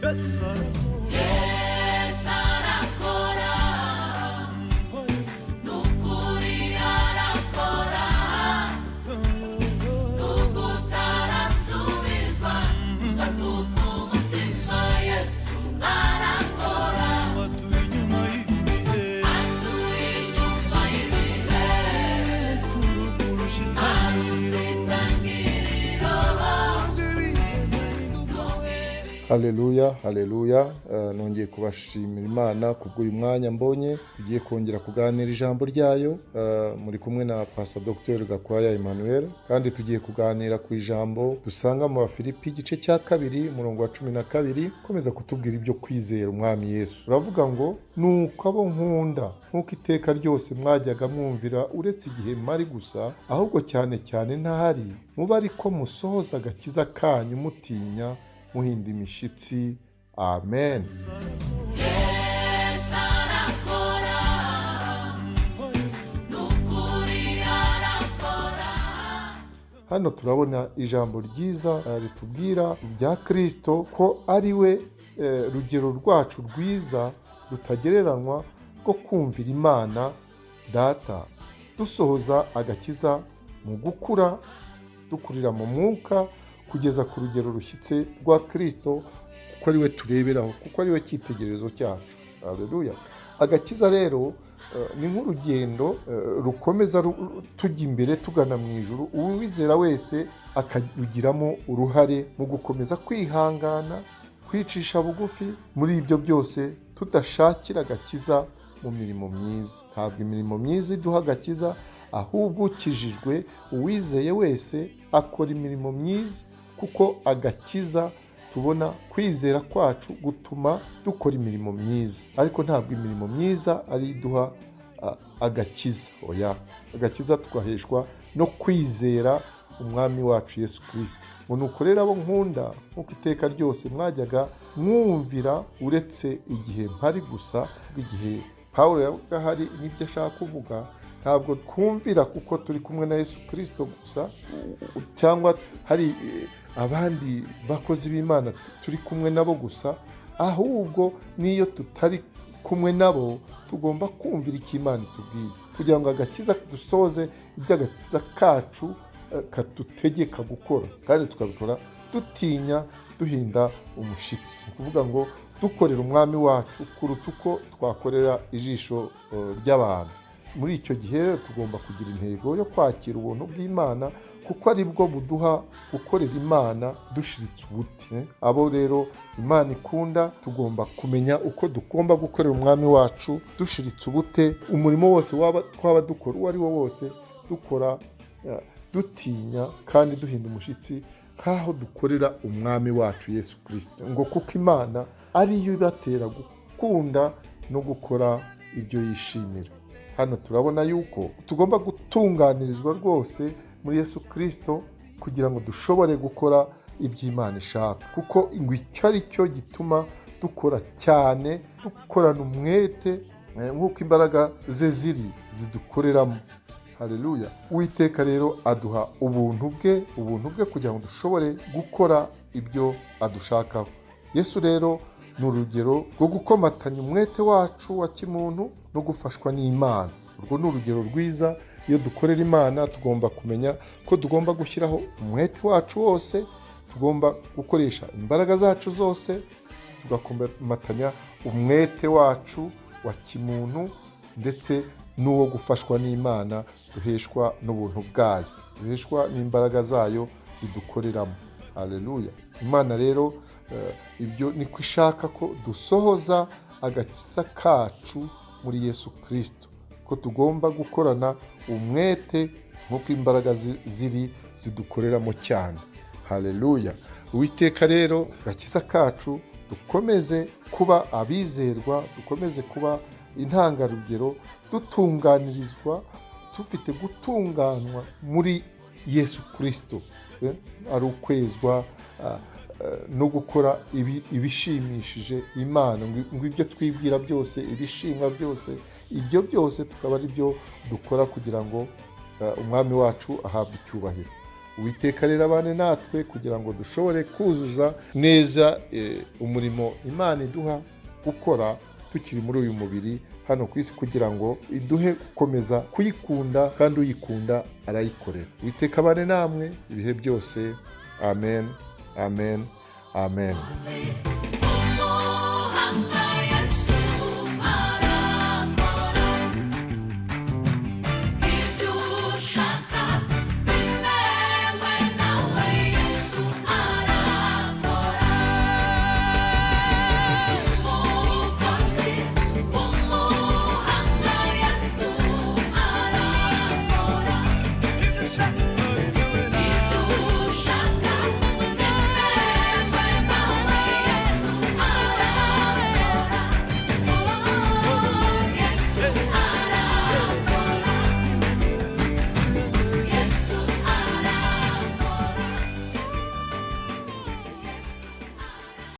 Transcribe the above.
Yesu arakora. Yesu arakora, nukuri arakora, nubwo utarasubizwa uza kuko umutima. Yesu arakora. Atuye inyuma y'ibihe. Atuye inyuma y'ibihe. Mukuru kurusha itangiriro. Itangiriro. Haleluya, haleluya! Nongeye kubashimira Imana kubw'uyu mwanya mbonye tugiye kongera kuganira ijambo ryayo. Muri kumwe na Pastor Dr Gakwaya Emmanuel, kandi tugiye kuganira ku ijambo dusanga mu Bafilipi igice cya 2, umurongo wa 12, ukomeza kutubwira ibyo kwizera Umwami Yesu. Uravuga ngo: "Nuko abo nkunda, nk'uko iteka ryose mwajyaga mwumvira, uretse igihe mari gusa, ahubwo cyane cyane ntahari, mube ariko musohoza agakiza kanyu mutinya, muhinda imishyitsi." Amen. Yesu arakora, nukuri arakora. Hano turabona ijambo ryiza ritubwira ibya Kirisito, ko ari we rugero rwacu rwiza rutagereranywa rwo kumvira Imana Data, dusohoza agakiza mu gukura, dukurira mu mwuka kugeza ku rugero rushyitse rwa Kirisito, kuko ari we tureberaho, kuko ari we cyitegererezo cyacu. Haleluya! Agakiza rero ni nk'urugendo rukomeza tujya imbere tugana mu ijuru. Uwizera wese akarugiramo uruhare mu gukomeza kwihangana, kwicisha bugufi muri ibyo byose, tudashakira agakiza mu mirimo myiza. Ntabwo imirimo myiza iduha agakiza, ahubwo ukijijwe, uwizeye wese akora imirimo myiza, kuko agakiza tubona, kwizera kwacu gutuma dukora imirimo myiza, ariko ntabwo imirimo myiza ari iduha agakiza. Oya, agakiza tugaheshwa no kwizera Umwami wacu Yesu Kirisito. Ngo: "Nuko rero abo nkunda, nk'uko iteka ryose mwajyaga mwumvira, uretse igihe mpari gusa." Igihe Paul yabaga ahari, n'ibyo ashaka kuvuga, ntabwo twumvira kuko turi kumwe na Yesu Kirisito gusa, cyangwa hari abandi bakozi b'Imana turi kumwe nabo gusa, ahubwo n'iyo tutari kumwe nabo tugomba kumvira icyo Imana itubwiye, kugira ngo agakiza dusoze ibyo agakiza kacu kadutegeka gukora, kandi tukabikora dutinya, duhinda umushyitsi. Ni ukuvuga ngo dukorera Umwami wacu kuruta uko twakorera ijisho ry'abantu. Muri icyo gihe rero tugomba kugira intego yo kwakira ubuntu bw'Imana, kuko ari bwo buduha gukorera Imana dushiritse ubute. Abo rero Imana ikunda, tugomba kumenya uko tugomba gukorera Umwami wacu dushiritse ubute. Umurimo wose waba twaba dukora, uwo ari wo wose, dukora dutinya kandi duhinda umushyitsi, nk'aho dukorera Umwami wacu Yesu Kirisito, ngo kuko Imana ariyo ibatera gukunda no gukora ibyo yishimira. Hano turabona yuko tugomba gutunganirizwa rwose muri Yesu Kirisito kugira ngo dushobore gukora ibyo Imana ishaka, kuko ngo icyo ari cyo gituma dukora cyane, dukorana umwete, nk'uko imbaraga ze ziri zidukoreramo. Haleluya! Uwiteka rero aduha ubuntu bwe, ubuntu bwe, kugira ngo dushobore gukora ibyo adushakaho. Yesu rero ni urugero rwo gukomatanya umwete wacu wa kimuntu no gufashwa n'Imana. Urwo ni urugero rwiza. Iyo dukorera Imana, tugomba kumenya ko tugomba gushyiraho umwete wacu wose, tugomba gukoresha imbaraga zacu zose, tugakomatanya umwete wacu wa kimuntu ndetse n'uwo gufashwa n'Imana duheshwa n'ubuntu bwayo, duheshwa n'imbaraga zayo zidukoreramo. Haleluya! Imana rero ibyo niko ishaka ko dusohoza agakiza kacu muri Yesu Kirisito, ko tugomba gukorana umwete nk'uko imbaraga ziri zidukoreramo cyane. Haleluya! Uwiteka rero, agakiza kacu, dukomeze kuba abizerwa, dukomeze kuba intangarugero, dutunganirizwa, dufite gutunganywa muri Yesu Kirisito. Ari ukwezwa no gukora ibishimishije Imana, ngo ibyo twibwira byose, ibishimwa byose, ibyo byose tukaba ari byo dukora kugira ngo Umwami wacu ahabwe icyubahiro. Uwiteka rero abane natwe kugira ngo dushobore kuzuza neza umurimo Imana iduha gukora tukiri muri uyu mubiri hano ku isi, kugira ngo iduhe gukomeza kuyikunda, kandi uyikunda arayikorera. Uwiteka abane namwe ibihe byose. Amen, amen, amen.